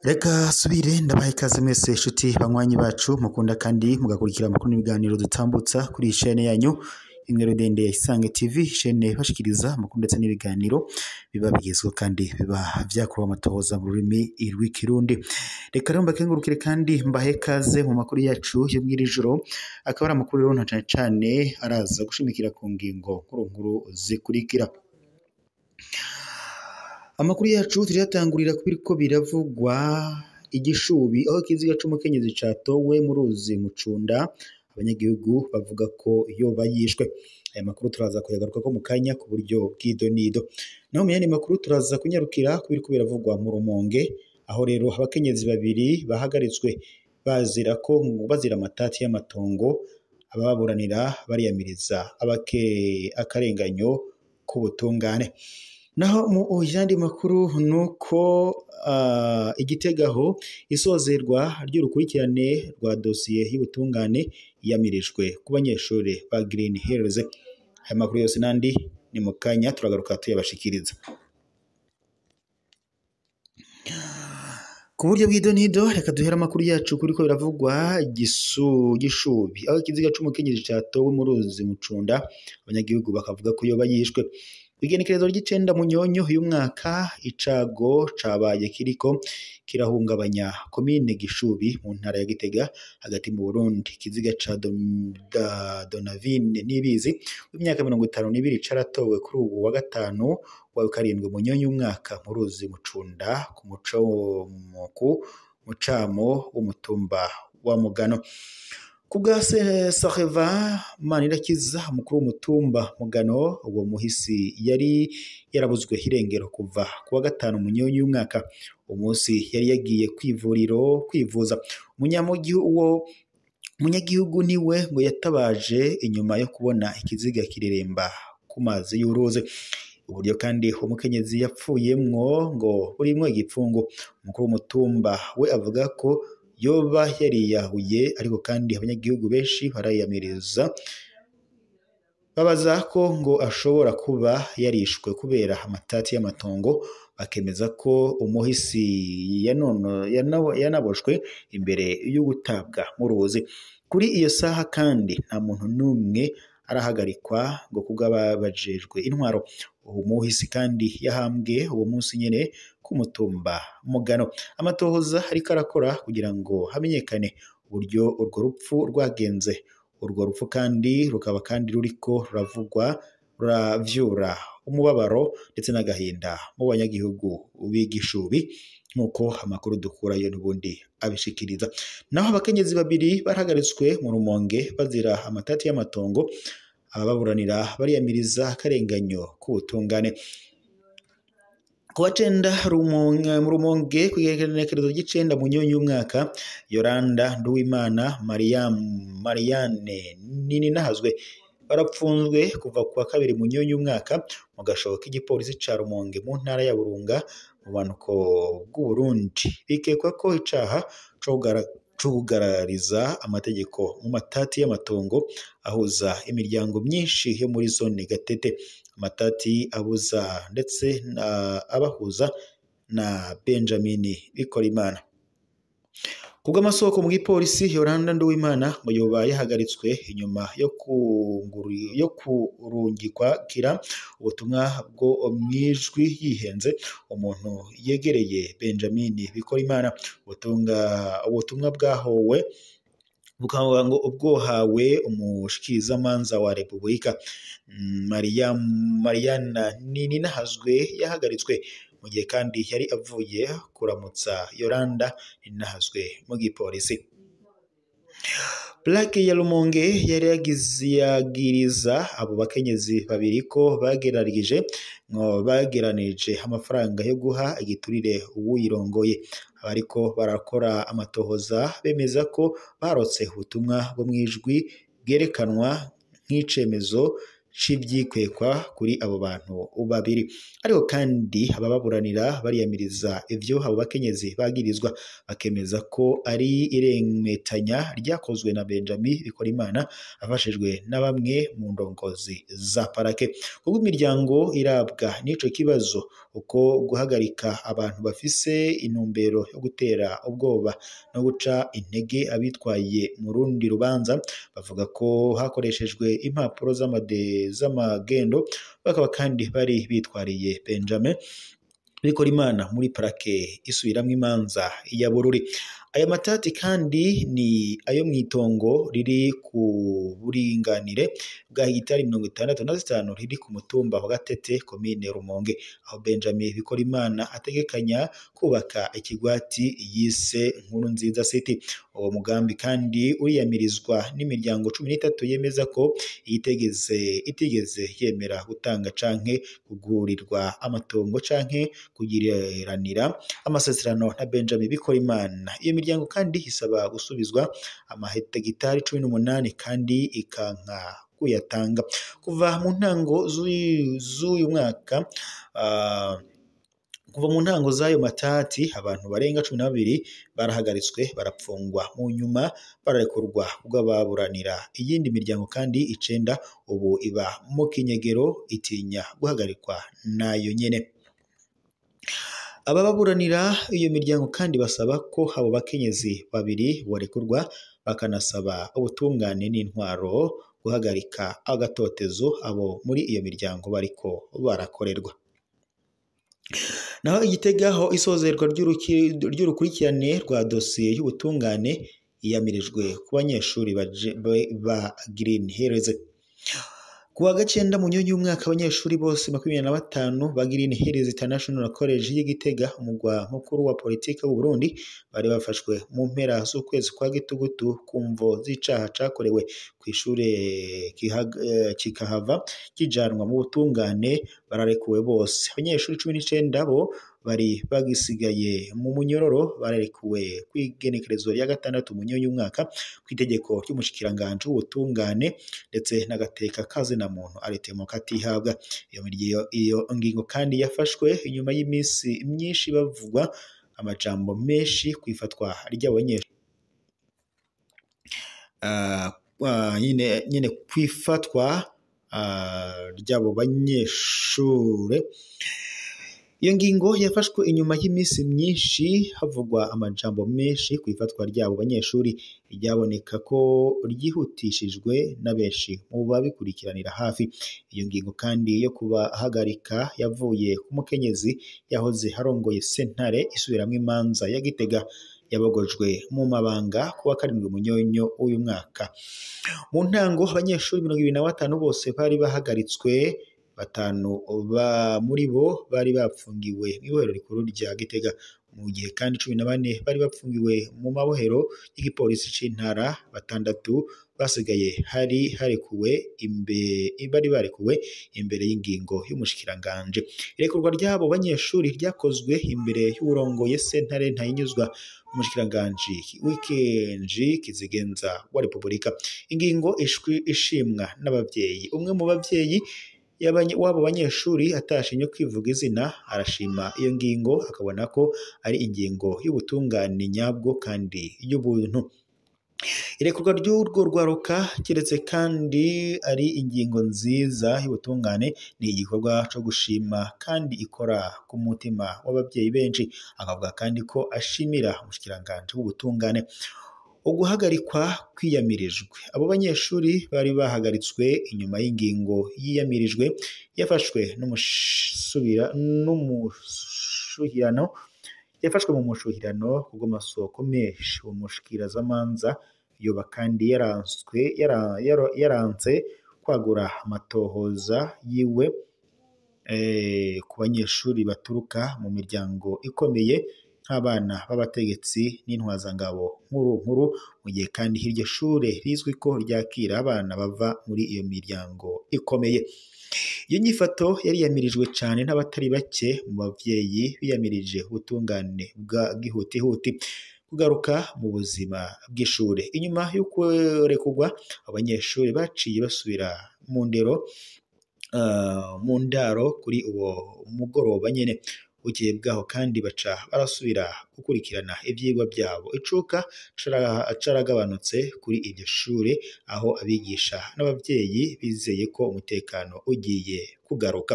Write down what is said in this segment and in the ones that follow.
Reka subire ndabaha ikaze mwese inshuti banywanyi bacu mukunda kandi mugakurikira amakuru n'ibiganiro dutambutsa kuri iyi chaîne yanyu imwe rudende ya Isange TV, chaîne bashikiriza amakuru ndetse n'ibiganiro biba bigezweho kandi biba vyakorewe amatohoza mu rurimi rw'ikirundi. Reka rero mbakengurukire kandi mbahe ikaze mu makuru yacu yo mw'iri joro, akaba ari amakuru rero na cane cane araza gushimikira ku ngingo nkuru nkuru zikurikira. Amakuru yacu turiyatangurira kubiriko biravugwa igishubi aho ikiziga c'umukenyezi catowe mu ruzi Mucunda, abanyagihugu bavuga ko yoba yishwe. Aya makuru turaza kuyagarukako mu kanya ku buryo bw'idonido. Naho mu yandi makuru turaza kunyarukira kubiriko biravugwa mu Rumonge, aho rero abakenyezi babiri bahagaritswe bazira ko bazira amatati y'amatongo, abababuranira bariyamiriza akarenganyo k'ubutungane. Naho mu yandi makuru nuko igitegaho isozerwa ry'urukurikirane rwa dosiye y'ubutungane yamirijwe ku banyeshuri ba Green Hills. Aya makuru yose nandi ni mu kanya turagaruka tuyabashikiriza. Ku buryo bw'idonido reka duhere amakuru yacu kuriko biravugwa Gishubi aho ikiziga c'umukenyezi catowe mu ruzi Mucunda, abanyagihugu bakavuga ko yoba yishwe. Igenekerezo ry'icenda Munyonyo y'umwaka icago cabaye kiriko kirahungabanya komine Gishubi mu ntara ya Gitega hagati mu Burundi. Ikiziga ca Donavine Nibizi w'imyaka 52 caratowe kuri ubu wa gatanu wa karindwi Munyonyo y'umwaka mu ruzi Mucunda ku mucamo w'umutumba wa Mugano. Kubwa Sareva Manirakiza umukuru w'umutumba Mugano, uwo muhisi yari yarabuzwe irengero kuva kuwa gatanu Munyonyo y'umwaka. Umunsi yari yagiye kwivuriro kwivuza. Umunyagihugu niwe ngo yatabaje inyuma yo kubona ikiziga kireremba ku mazi y'uruzi. Uburyo kandi umukenyezi yapfuyemwo ngo burimwo igipfungu. Umukuru w'umutumba we avuga ko yoba yariyahuye, ariko kandi abanyagihugu benshi barayamiriza babaza ko ngo ashobora kuba yarishwe kubera amatati y'amatongo, bakemeza ko umuhisi yanaboshwe imbere yo gutabwa mu ruzi. Kuri iyo saha kandi nta muntu n'umwe arahagarikwa ngo kubw'ababajejwe intwaro. Umuhisi kandi yahambwe uwo munsi nyene ku mutumba Mugano. Amatohoza ariko arakora kugira ngo hamenyekane uburyo urwo rupfu rwagenze. Urwo rupfu kandi rukaba kandi ruriko ruravugwa ruravyura umubabaro ndetse n'agahinda mu banyagihugu b'igishubi, nk'uko amakuru dukurayo n'ubundi abishikiriza. Naho abakenyezi babiri barahagaritswe mu Rumonge bazira amatati y'amatongo, abababuranira bariyamiriza akarenganyo k'ubutungane. Kuwa cenda mu Rumonge kw'igenekerezo ry'icenda Munyonyo y'umwaka, Yoranda Nduwimana Marianne Nininahazwe barapfunzwe kuva kuwa kabiri Munyonyo y'umwaka mu gashobo k'igipolisi ca Rumonge mu ntara ya Burunga mu bumanuko bw'Uburundi. Bikekwa ko icaha co kugarariza amategeko mu matati y'amatongo ahuza imiryango myinshi yo muri zone Gatete. Amatati abuza ndetse abahuza na Benjamin Bikorimana. Kubw'amasoko mu gipolisi, Yoranda Nduwimana ngo yoba yahagaritswe inyuma yo kurungikira ubutumwa bwo mwijwi yihenze umuntu yegereye Benjamin Bikorimana. Ubutumwa bwahowe bukaba ngo ubwohawe umushikirizamanza wa Repubulika Mariana Nininahazwe yahagaritswe mu gihe kandi yari avuye kuramutsa Yoranda Nininahazwe mu gipolisi. Plaque ya Rumonge yari yagiriza abo bakenyezi babiri ko bageranije amafaranga yo guha igiturire uwuyirongoye. Abariko barakora amatohoza bemeza ko barotse ubutumwa bwo mwijwi bwerekanwa nk'icemezo c'ivyikwekwa kuri abo bantu babiri. Ariko kandi abababuranira bariyamiriza ivyo abo bakenyezi bagirizwa, bakemeza ko ari iremetanya ryakozwe na Benjamin Bikorimana afashijwe na bamwe mu ndongozi za parake. Kubwo imiryango irabwa n'ico kibazo, uko guhagarika abantu bafise intumbero yo gutera ubwoba no guca intege abitwaye mu rundi rubanza, bavuga ko hakoreshejwe impapuro z'amagendo, bakaba kandi bari bitwariye Benjamin Bikorimana muri parake isubiramwo imanza ya Bururi. Aya matati kandi ni ayo mw'itongo riri ku buringanire bwa hegitari 65 riri ku mutumba wa Gatete, komine Rumonge, aho Benjamin Bikorimana ategekanya kubaka ikigwati yise Nkuru Nziza City. Uwo mugambi kandi uriyamirizwa n'imiryango 13 yemeza ko itigeze yemera gutanga canke kugurirwa amatongo canke kugiranira amasezerano na Benjamin Bikorimana. Iyo miryango kandi isaba gusubizwa amahegitari 18 kandi ikanka kuyatanga. Kuva mu ntango z'uyu mwaka, kuva mu ntango z'ayo matati, abantu barenga 12 barahagaritswe barapfungwa, mu nyuma bararekurwa kubw'ababuranira. Iyindi miryango kandi 9 ubu iba mu kinyegero itinya guhagarikwa nayo nyene. Abababuranira iyo miryango kandi basaba ko abo bakenyezi babiri borekurwa, bakanasaba ubutungane n'intwaro guhagarika agatotezo abo muri iyo miryango bariko barakorerwa. Naho Igitega ho isozerwa ry'urukurikirane rwa dosiye y'ubutungane yiyamirijwe ku banyeshuri ba Green Hills. Kuwa gacenda Munyonyi y'umwaka, abanyeshuri bose 25 ba Green Hills International College y'Igitega, umugwa mukuru wa politike w'u Burundi, bari bafashwe mu mpera z'ukwezi kwa Gitugutu ku mvo z'icaha cakorewe kw'ishure kikahava kijanwa mu butungane, bararekuwe bose. Abanyeshuri 19 bo bari bagisigaye mu munyororo bararekuwe kw'igenekerezo rya 6 Munyonyi y'umwaka kw'itegeko ry'umushikiranganje w'ubutungane ndetse n'agateka kazina muntu aritemo katihabwa. Iyo ngingo kandi yafashwe inyuma y'iminsi myinshi bavugwa amajambo menshi kwifatwa ry'abanyeshuri nyine kwifatwa ry'abo banyeshure. Iyo ngingo yafashwe inyuma y'iminsi myinshi havugwa amajambo menshi ku ifatwa ry'abo banyeshuri, ryaboneka ko ryihutishijwe na benshi mu babikurikiranira hafi. Iyo ngingo kandi yo kubahagarika yavuye ku mukenyezi yahoze arongoye sentare isubiramwo imanza ya Gitega, yabogojwe mu mabanga kuwa 7 Munyonyo uyu mwaka. Mu ntango abanyeshuri 25 bose bari bahagaritswe, 5 muri bo bari bapfungiwe mw'ibohero rikuru rya Gitega, mu gihe kandi 14 bari bapfungiwe mu mabohero y'igipolisi c'intara, 6 basigaye hari harekuwe bari barekuwe imbere y'ingingo y'umushikiranganje. Irekurwa ry'abo banyeshuri ryakozwe imbere y'uwurongoye sentare Ntahinyuzwa, umushikiranganje w'ikenji kizigenza wa Repubulika. Ingingo ishimwa n'abavyeyi. Umwe mu bavyeyi w'abo banyeshuri atashimye kwivuga izina arashima iyo ngingo, akabona ko ari ingingo y'ubutungane nyabwo kandi y'ubuntu. Irekurwa ry'urwo rwaruka keretse kandi ari ingingo nziza y'ubutungane, ni igikorwa co gushima kandi ikora ku mutima w'abavyeyi benshi. Akavuga kandi ko ashimira umushikiranganje w'ubutungane. Uguhagarikwa kwiyamirijwe. Abo banyeshuri bari bahagaritswe inyuma y'ingingo yiyamirijwe yafashwe n'umushuhirano yafashwe mu mushuhirano kubw'amasoko menshi. Umushikirizamanza yoba kandi yaranse kwagura amatohoza yiwe ku banyeshuri baturuka mu miryango ikomeye nk'abana b'abategetsi n'intwazangabo nkuru nkuru, mu gihe kandi iryo shure rizwi ko ryakira abana bava muri iyo miryango ikomeye. Iyo nyifato yariyamirijwe cane n'abatari bake mu bavyeyi biyamirije ubutungane bwa gihutihuti kugaruka mu buzima bw'ishure. Inyuma y'ukurekurwa, abanyeshuri baciye basubira mu ndero mu ndaro kuri uwo mugoroba nyene. Bukeye bwaho kandi baca barasubira gukurikirana ivyigwa vyabo. Icuka caragabanutse kuri iryo shure, aho abigisha n'abavyeyi bizeye ko umutekano ugiye kugaruka.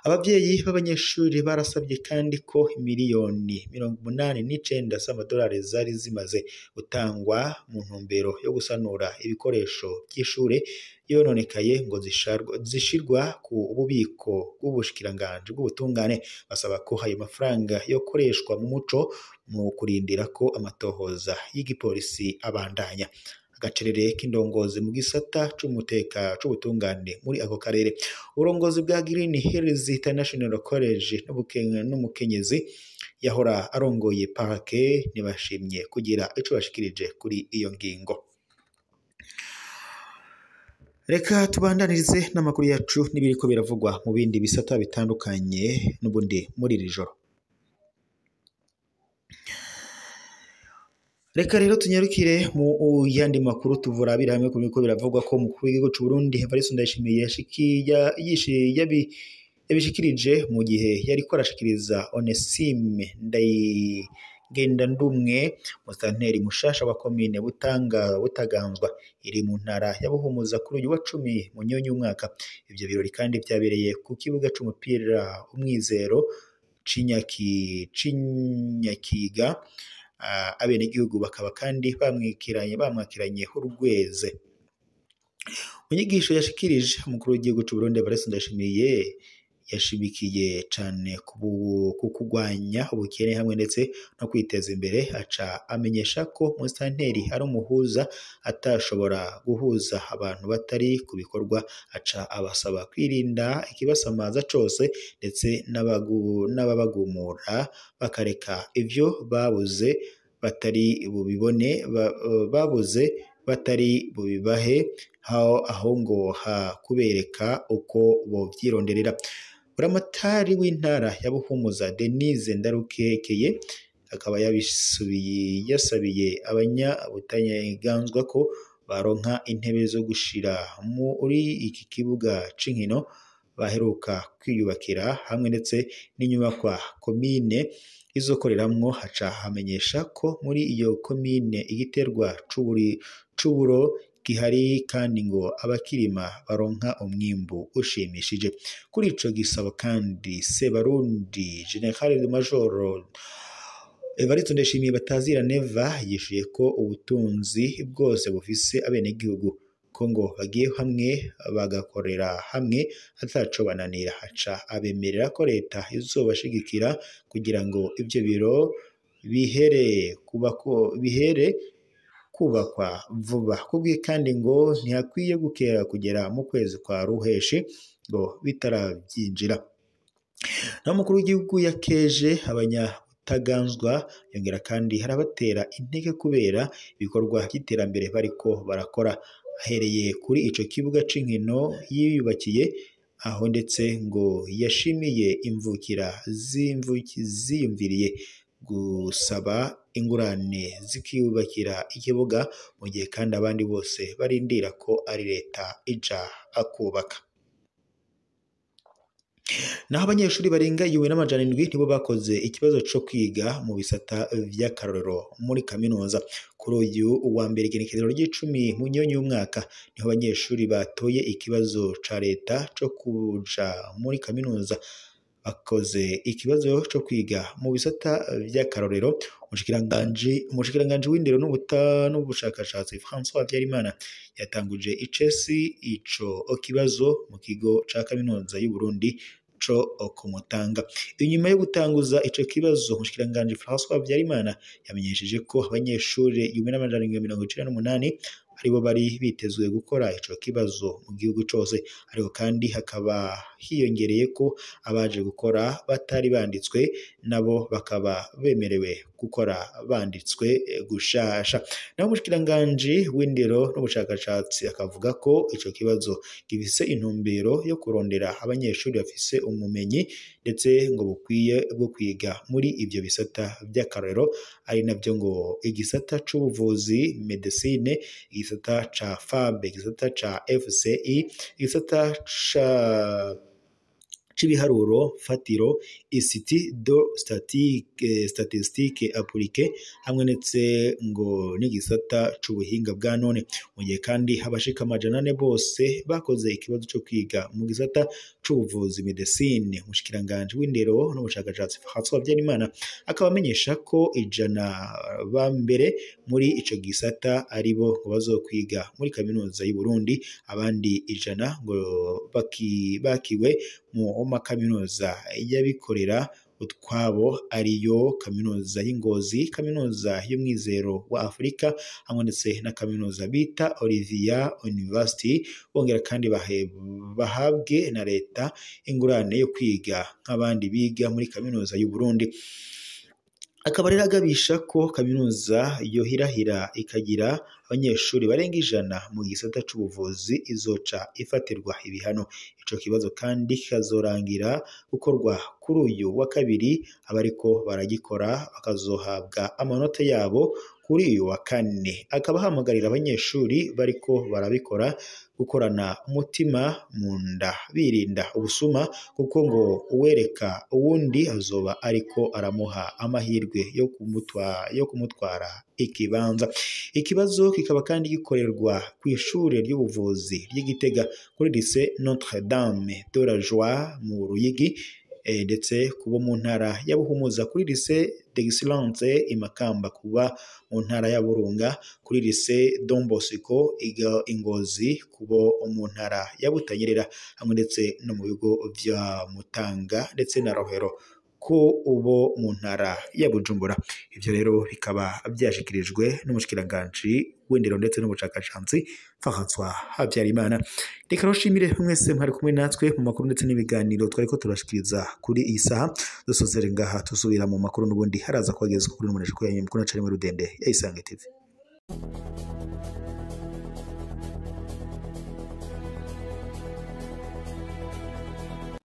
Abavyeyi b'abanyeshuri barasabye kandi ko 89 miliyoni z'amadolari zari zimaze gutangwa mu ntumbero yo gusanura ibikoresho vy'ishure yononekaye ngo zishirwa ku bubiko bw'ubushikiranganji bw'ubutungane. Basaba ko ayo mafaranga yokoreshwa mu muco mu kurindira ko amatohoza y'igipolisi abandanya. Agacerere k'indongozi mu gisata c'umuteka c'ubutungane muri ako karere. Uburongozi bwa Green Hills International College n'umukenyezi yahora arongoye parke ntibashimye kugira ico bashikirije kuri iyo ngingo. Reka tubandanirize n'amakuru yacu n'ibiriko biravugwa mu bindi bisata bitandukanye n'ubundi muri iri joro. Reka rero tunyarukire mu yandi makuru tuvurabira hamwe ku biriko biravugwa ko umukuru w'igihugu c'u Burundi Evariste Ndayishimiye yabishikirije mu gihe yariko arashikiriza Onesime Ndayigendandumwe, musitanteri mushasha wa komine Butaganzwa iri mu ntara ya Buhumuza, kuri uyu wa 10 Munyonyo umwaka. Ivyo birori kandi vyabereye ku kibuga c'umupira Umwizero c'Inyakiga. Abenegihugu bakaba kandi bamwakiranye urweze. Mu nyigisho yashikirije, umukuru w'igihugu c'u Burundi Evariste Ndayishimiye yashimikiye cane ku kugwanya ubukene hamwe ndetse no kwiteza imbere, aca amenyesha ko umusitanteri ari umuhuza, atashobora guhuza abantu batari ku bikorwa, aca abasaba kwirinda ikibasamaza cose ndetse n'ababagumura, bakareka ivyo babuze batari bubibone, babuze batari bubibahe, aho ngo ha kubereka uko bovyironderera. Buramatari w'intara ya Buhumuza Denise Ndarukekeye akaba yasabiye abanyabutaganzwa ko baronka intebe zo gushira muri iki kibuga c'inkino baheruka kwiyubakira hamwe ndetse n'inyubakwa komine izokoreramwo. Haca hamenyesha ko muri iyo komine igiterwa c'uburo gihari kandi ngo abakirima baronka umwimbu ushimishije. Kuri ico gisabo kandi, Sebarundi General de Major Evariste Ndayishimiye batazira Neva yishuye ko ubutunzi bwose bufise abenegihugu, ko ngo bagiye hamwe bagakorera hamwe ataco bananira, aca abemerera ko leta izobashigikira kugira ngo ivyo biro bihere kubakwa vuba. Kubwi kandi ngo ntihakwiye gukera kugera mu kwezi kwa Ruheshi ngo bitaravyinjira. Naho umukuru w'igihugu yakeje abanyabutaganzwa, yongera kandi harabatera intege kubera ibikorwa vy'iterambere bariko barakora, ahereye kuri ico kibuga c'inkino yiyubakiye, aho ndetse ngo yashimiye imvukira ziyumviriye gusaba ingurane zikiyubakira ikibuga, mu gihe kandi abandi bose barindira ko ari leta ija akubaka. Naho abanyeshuri barenga 1700 nibo bakoze ikibazo co kwiga mu bisata vy'akarorero muri kaminuza. Kuri uyu wa mbere, igenekerezo ry'icumi Munyonyo y'umwaka, niho abanyeshuri batoye ikibazo ca leta co kuja muri kaminuza bakoze ikibazo co kwiga mu bisata vy'akarorero. Umushikiranganji w'indero n'ubushakashatsi François Habyarimana yatanguje icesi ico kibazo mu kigo ca kaminuza y'u Burundi co kumutanga. Inyuma yo gutanguza ico kibazo, umushikiranganji François Habyarimana yamenyesheje ko abanyeshuri 1798 aribo bari bitezwe gukora ico kibazo mu gihugu cose, ariko kandi hakaba hiyongereye ko abaje gukora batari banditswe. nabo bakaba bemerewe gukora banditswe gushasha. Naho umushikiranganji w'indero n'ubushakashatsi akavuga ko ico kibazo gifise intumbero yo kurondera abanyeshuri bafise umumenyi ndetse ngo bukwiye bwo kwiga muri ivyo bisata vy'akarorero, ari navyo ngo igisata c'ubuvuzi medecine, igisata ca FAB, igisata ca FCI, igisata ca c'ibiharuro fatiro, Institut de statistique appliquée, hamwe ndetse ngo n'igisata c'ubuhinga bwa none. Mu gihe kandi abashika 400 bose bakoze ikibazo co kwiga mu gisata c'ubuvuzi medecine. Umushikiranganji w'indero n'ubushakashatsi François Habyarimana akaba amenyesha ko 100 ba mbere muri ico gisata aribo ngo bazokwiga muri kaminuza y'u Burundi, abandi 100 ngo bakiwe mu makaminuza y'abikorera utwabo, ariyo kaminuza y'Ingozi, kaminuza y'Umwizero wa Afurika, hamwe ndetse na kaminuza bita Olivia University. Bongera kandi bahabwe na leta ingurane yo kwiga nk'abandi biga muri kaminuza y'u Burundi. Akaba rero agabisha ko kaminuza yohirahira ikagira abanyeshuri barenga 100 mu gisata c'ubuvuzi izoca ifatirwa ibihano. Ico kibazo kandi kikazorangira gukorwa kuri uyu wa kabiri, abariko baragikora bakazohabwa amanota yabo kuri uyu wa kane. Akaba ahamagarira abanyeshuri bariko barabikora gukorana umutima mu nda, birinda ubusuma, kuko ngo uwereka uwundi azoba ariko aramuha amahirwe yo kumutwara ikibanza. Ikibazo kikaba kandi gikorerwa ku ishure ry'ubuvuzi ry'Igitega kuri Lycée Notre Dame de la Joie mu Ruyigi, ndetse kubo mu ntara ya Buhumuza kuri Lycée d'Excellence i Makamba, kuba mu ntara ya Burunga kuri Lycée Don Bosco i Ngozi, kubo mu ntara ya Butanyerera, hamwe ndetse no mu bigo vya Mutanga ndetse na Rohero ko ubo mu ntara ya Bujumbura. Ivyo rero bikaba vyashikirijwe n'umushikiranganji w'indero ndetse n'ubushakashatsi François Habyarimana. Reka rushimire mwese mwari kumwe natwe mu makuru ndetse n'ibiganiro twariko turashikiriza kuri iyi saha. Dusozere ngaha, tusubira mu makuru n'ubundi haraza kubagezwa kuri n'umunesha ko yanyu mukuru na Rudende ya Isange TV.